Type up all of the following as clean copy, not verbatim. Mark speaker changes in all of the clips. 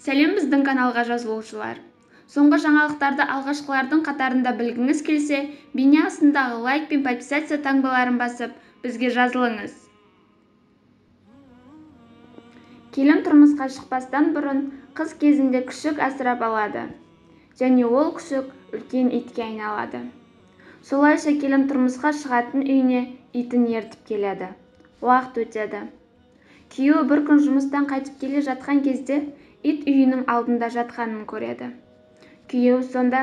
Speaker 1: Сәлем, біздің каналға жазылушылар! Соңғы жаңалықтарды алғашқылардың қатарында білгіңіз келсе, бейне астындағы лайк пен подписаться таңбаларын басып, бізге жазылыңыз. Келін тұрмысқа шықпастан бұрын қыз кезінде күшік асырап алады. Және ол күшік үлкен итке айналады. Солайша келін тұрмысқа шығатын үйіне итін ертіп келеді. Уақыт өтеді. Күйеуі бір күн жұмыстан қайтып келе жатқан кезде ит үйінің алдында жатқанын көреді. Күйеуі сонда: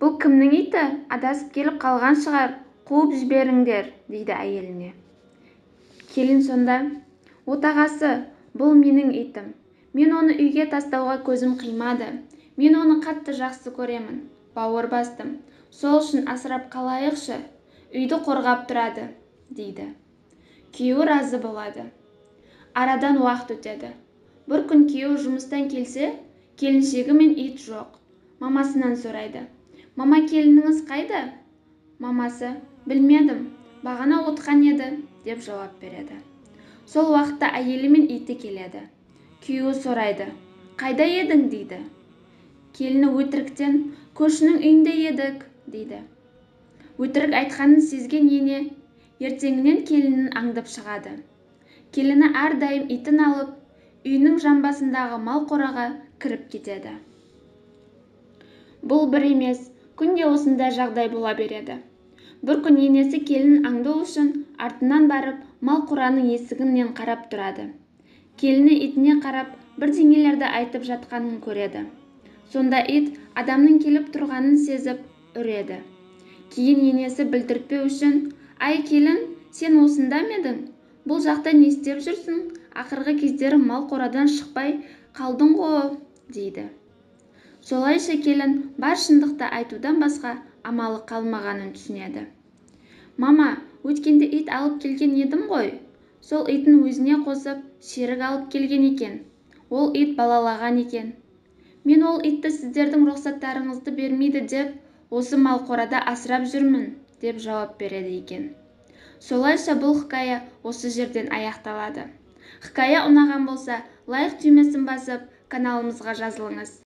Speaker 1: "Бұл кімнің иті? Адасып келіп қалған шығар, қуып жіберіңдер", дейді әйеліне. Келін сонда: "Отағасы, бұл менің итім. Мен оны үйге тастауға көзім қимады. Мен оны қатты жақсы көремін, бауыр бастым. Сол үшін асырап қалайықшы, үйді қорғап тұрады", дейді. Күйеуі разы болады. Арадан уақыт өтеді. Бір күн күйеуі жұмыстан келсе, келіншегі мен ит жоқ. Мамасынан сұрайды: "Мама, келініңіз қайда?" Мамасы: "Білмедім, бағана отқан еді", деп жауап береді. Сол уақытта әйелі мен иті келеді. Күйеуі сұрайды: "Қайда едің?" дейді. Келіні өтіріктен: "Көршінің үйінде едік", дейді. Өтірік айтқанын сезген ене ертеңінен келінін аңдып шығады. Келіні әрдайым итін алып, үйінің жамбасындағы мал қораға кіріп кетеді. Бұл бір емес, күнде осындай жағдай бола береді. Бір күн енесі келінін аңду үшін артынан барып, мал қораның есігінен қарап тұрады. Келіні итіне қарап, бірдеңелерді айтып жатқанын көреді. Сонда ит адамның келіп тұрғанын сезіп, үреді. Кейін енесі білдіртпеу үшін: "Ай, келін, сен осында ма едің? Бұл жақта не істеп жүрсің? Ақырғы кездері мал қорадан шықпай қалдың ғой", дейді. Солайша келін бар шындықты айтудан басқа амалы қалмағанын түсінеді. "Мама, өткенде ит алып келген едім ғой. Сол итін өзіне қосып, шерік алып келген екен. Ол ит балалаған екен. Мен ол итті сіздердің рұқсаттарыңызды бермейді деп, осы мал қорада асырап жүрмін", деп жауап береді екен. Солайша бұл хикая осы жерден аяқталады. Хикая ұнаған болса, лайк түймесін басып, каналымызға жазылыңыз.